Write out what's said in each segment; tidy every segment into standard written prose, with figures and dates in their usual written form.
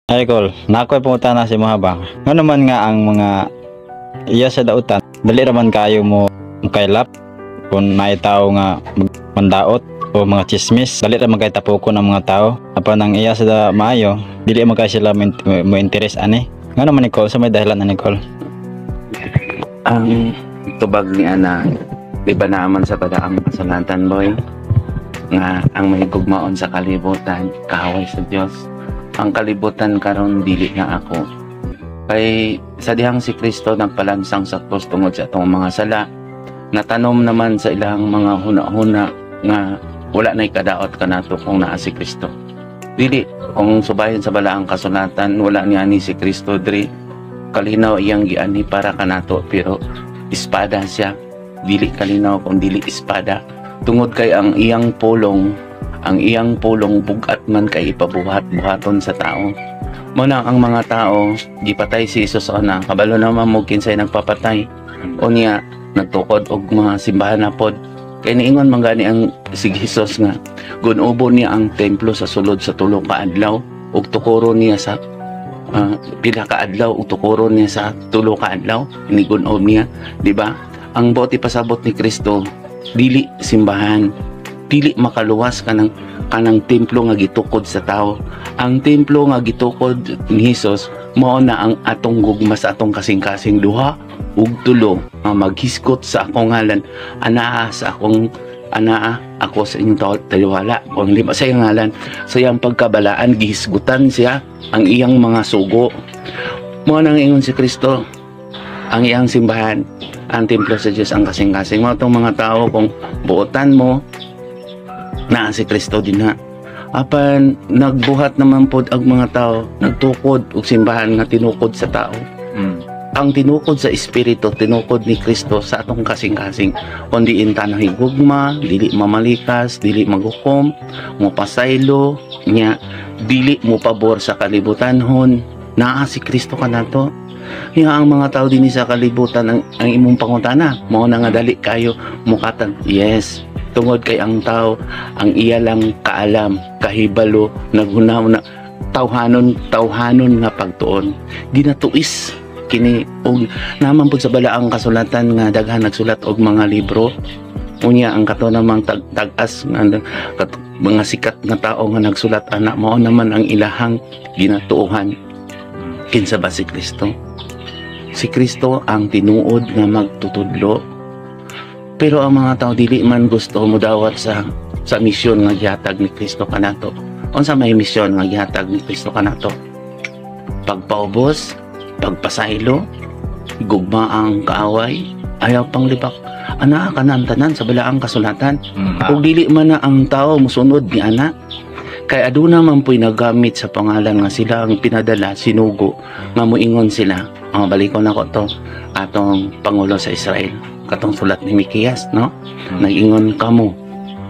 Ay, Col, naa ko'y pangutana sa imo ba? Ngano man nga ang mga iya sa dautan, dali raman kayo mo kaylap kung naay tao nga mandaot o mga chismis, dali raman kay tapukon ang mga tao. Apan ang iya sa maayo, dili man kay sila mo interest ani. Ngano man, Nicole? Unsa may dahilan ani, Nicole? Ang tubag ni ana, di ba naman sa balaang kasulatan, boy, nga ang may gugmaon sa kalibutan, kaaway sa Dios? Ang kalibutan karon dili na ako. Kay sa dihang si Kristo nagpalansang sa krus tungod sa atong mga sala, natanom naman sa ilang mga huna-huna nga wala na'y kadaot kanato kung naa si Kristo. Dili, kung subahin sa balaang kasulatan, wala niya ni si Kristo diri. Kalinaw iyang gianhi para kanato, pero espada siya. Dili kalinaw kung dili espada. Tungod kay ang iyang pulong bugat man kay ipabuhat buhaton sa tao. Mao na ang mga tao gipatay si Jesus ana, kabalo naman mo kinsay nagpapatay. Unya nagtukod og mga simbahan na pod. Kay niingon man gani ang si Jesus nga gunubo niya ang templo sa sulod sa 3 ka adlaw ug tukoro niya sa pila ka adlaw ug tukoro niya sa 3 ka adlaw inigunob niya, di ba? Ang buot ipasabot ni Kristo, dili simbahan, dili makaluwas kanang templo nga gitukod sa tao. Ang templo nga gitukod ni Jesus mao na ang atong gugma sa atong kasing-kasing. Duha ug tulo nga maghisgot sa akong ngalan, anaa sa akong anaa ako sa inyong taliwala. Kung lima sa iyang ngalan, sa iyang pagkabalaan, gihisgutan siya ang iyang mga sugo. Mao nang ingon si Kristo, ang iyang simbahan, ang templo sa Diyos, ang kasing-kasing. Mao tong mga tao, kung buotan mo naa si Kristo din na. Apan nagbuhat naman pod ang mga tao, nagtukod og simbahan nga tinukod sa tao. Ang tinukod sa espiritu, tinukod ni Kristo sa atong kasing-kasing. Kundi inta na higugma, dili mamalikas, dili magukom, mo pasaylo, nya dili mo pabor sa kalibutanhon. Naa si Kristo kanato. Nya ang mga tao dinhi sa kalibutan, ang imong pangutana, mao na nga dali kayo mukatang. Yes, tungod kay ang tao ang iya lang kaalam, kahibalo, naghunahuna, tawhanon, tawhanon nga pagtuon. Ginatuis kini og naman pud sa balaang kasulatan nga daghan nagsulat og mga libro. Unya ang kato namang tag-as nga mga sikat nga tao nga nagsulat ana, mao naman ang ilahang ginatuohan. Kinsa ba si Kristo? Si Kristo ang tinuod nga magtutudlo. Pero ang mga tao dili man gusto modawat sa misyon nga gihatag ni Kristo kanato. Unsa may misyon nga gihatag ni Kristo kanato? Pagpaubos, pagpasaylo, gugma ang kaaway, ayaw pang libak. Anaa kanan tanan sa balaang kasulatan. Ug dili man na ang tao musunod ni ana. Kay aduna man po'y nagamit sa pangalan nga sila ang pinadala, sinugo, nga moingon sila. Ang balikon nako to atong pangulo sa Israel. Katong sulat ni Mikias, no? Nag-ingon kamo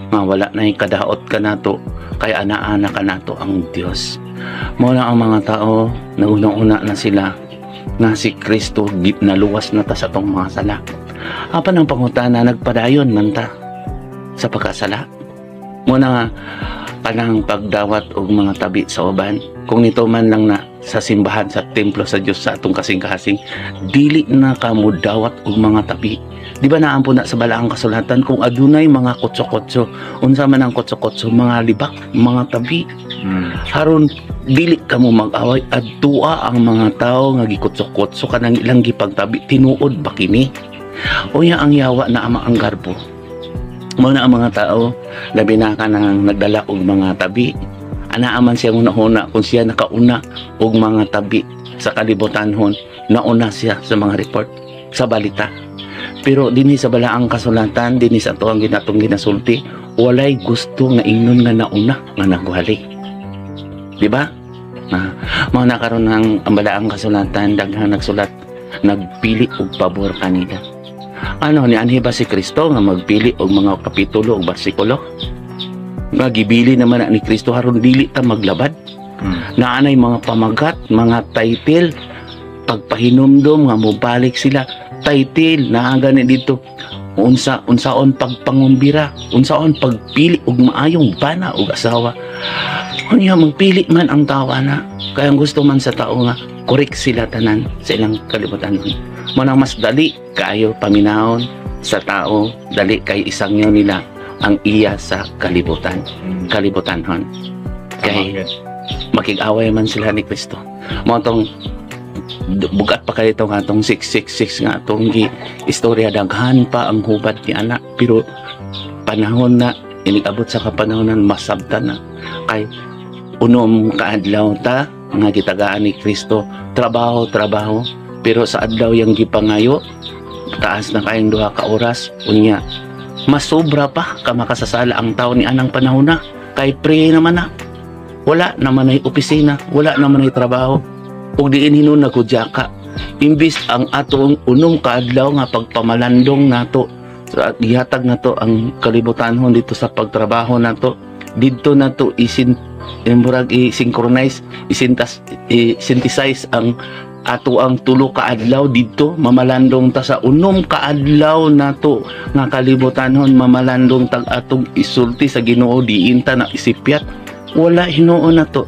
nga wala na kadaot kanato kay ana-ana kanato ang Dios. Mao na ang mga tao nagunang-una na sila nga si Kristo naluwas na ta sa atong mga sala. Apan ang pangutana, nagpadayon man ta sa pagkasala. Mao na nga kanang pagdawat og mga tabi sa uban, kung nito man lang na sa simbahan, sa templo sa Dios, sa atong kasing-kasing, dili na ka dawat og mga tabi. Di ba naampo na sa balaang kasulatan kung adunay mga kutso-kutso? Unsa man ang kutso-kutso? Mga libak, mga tabi. Haron dili ka mo mag-away, adtua ang mga tao nga gikutso-kutso kanang ilang gipagtabi, tinuod ba kini? Unya ang yawa na ama ang garbo. Mao na ang mga tao, labi na kanang nagdala og mga tabi, anaa man siya una-una kung siya nakauna og mga tabi sa kalibutanhon, nauna siya sa mga report sa balita. Pero dinhi sa balaang kasulatan, dinhi sa atuang ginatong ginasulti, walay gusto nga ingnon nga nauna nga nagwali, di ba? Mao na karon ang balaang kasulatan, daghang nagsulat, nagpili og pabor kanila. Ano ni anhi ba si Kristo nga magpili og mga kapitulo og bersikulo? Nga gibili naman na ni Kristo haron dili ta maglabad. Naanay mga pamagat, mga title, pagpahinumdom nga mobalik sila. Title naa gani dito, unsa unsaon pagpangumbira, unsaon pagpili og maayong bana og asawa. Unya magpili man ang tao ana. Kaya ang gusto man sa tao nga correct sila tanan sa ilang kalibutan. Mo nang mas dali kaayo paminahon sa tao, dali kay isangyaw nila ang iya sa kalibutan, kalibutanhon. Kay makig-away man sila ni Kristo. Mo tong bugat pa kayo itong atong 666 nga atong gi istorya, daghan pa ang hubad ni anak, pero panahon na inigabot sa kapanahonan, masabtan na kay unom kaadlaw ta nga gitagaan ni Kristo, trabaho, trabaho, pero sa adlaw yang gipangayo, taas na kayong 2 ka oras. Unya masobra pa ka makasasala ang tao ni anang panahon na kay pre naman na wala naman ay opisina, wala naman ay trabaho, ug diin hinuon nagkudya ka. Imbis ang atong unom kaadlaw nga pagpamalandong nato sa gihatag nato ang kalibutanhon dito sa pagtrabaho nato, didto nato isin murag i-synchronize, isintas, i-synthesize ang ato ang 3 ka adlaw didto mamalandong ta sa 6 ka adlaw nato nga kalibutanhon, mamalandong tag atong isulti sa Ginoo, diin ta na isipyat. Wala hinuon nato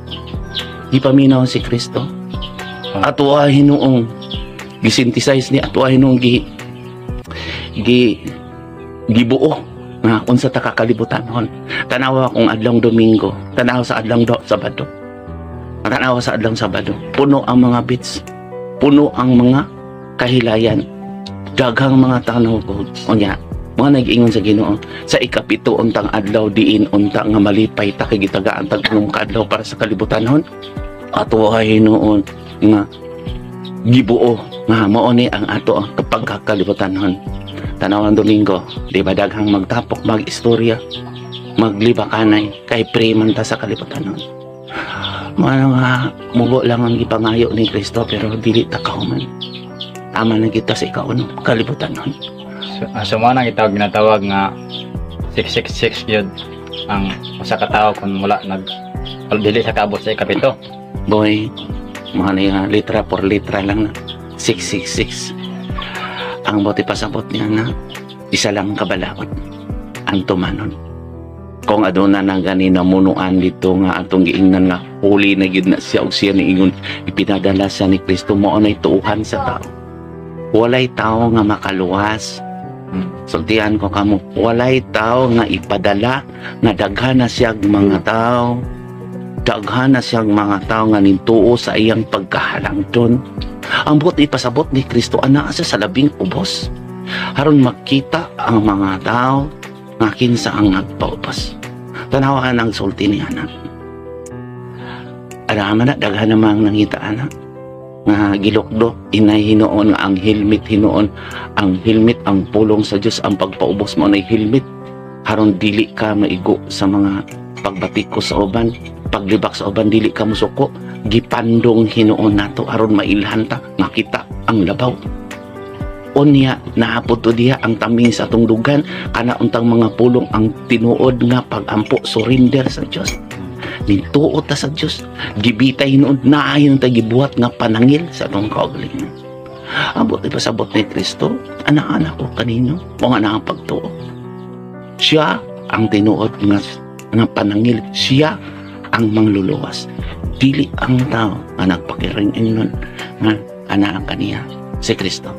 gipaminaw si Kristo. Ato hinuong gisynthesize ni ato hinuong gi gi gibuo nga unsa ta kakalibutanhon. Tanawa kung adlong Domingo, tanawa sa adlong Sabado, tanawa sa adlong Sabado, puno ang mga beach, puno ang mga kahilayan, daghang mga tanaw ko. Unya mga nag-ingon sa Ginoo sa ikapito untang adlaw, diin unta nga malipay ta kay gitagaan tag 6 ka adlaw para sa kalibutanhon. Ato ay hinuon nga gibuo nga mao ni ang ato ang pagkakalibutanhon. Tanaw ang Domingo, di ba daghang magtapok, mag-istorya, maglibakanay, kay pre man ta sa kalibutanhon. Mga nga mubo lang ang gipangayo ni Kristo, pero dili ta kahuman. Tama na kita sa ikaunom kalibutanhon. So mao nang itawag, ginatawag nga 666 yun ang usa ka tawo kung wala nag dili sa kaabot sa ikapito. Boy, mga na nga litra por litra lang na 666. Ang bote pasabot niya na isa lang kabalaod ang tumanon. Kung aduna na gani namunuan dito nga atong giingnan nga huli na gyud na siya og siya niingon ipinadala siya ni Kristo, mao nay tuuhan sa tao. Walay tao nga makaluwas. Sultian ko kamo, walay tao nga ipadala nga daghan na siyang mga tao. Daghan na siyang mga tao nga nintuo sa iyang pagkahalangdon. Ang buot ipasabot ni Kristo, anaa siya sa labing ubos. Aron makita ang mga tao nga kinsa ang nagpaubos. Tanawa ang sulti ni anak. Alaman na, daghan namang nangita anak nga gilukdo inay hinuon nga ang helmet hinuon, ang helmet ang pulong sa Dios. Ang pagpaubos mo nay helmet aron dili ka maigo sa mga pagbatiko sa uban, paglibak sa uban, dili ka musuko. Gipandong hinuon nato aron mailhan ta nga kita ang labaw. Unya naapod to diha ang taming sa atong dugan kana untang mga pulong, ang tinuod nga pagampo, surrender sa Dios. Nintuo ta sa Dios, gibitay hinuon, naayon ta gibuhat nga panangil sa atong kaugalingon. Abot ipasabot ni Kristo, anak-anak ko kanino o nga ang pagtuo. Siya ang tinuod nga panangil, siya ang mangluluwas, dili ang tao nga nagpakiring ingon nga ana ang kaniya si Kristo.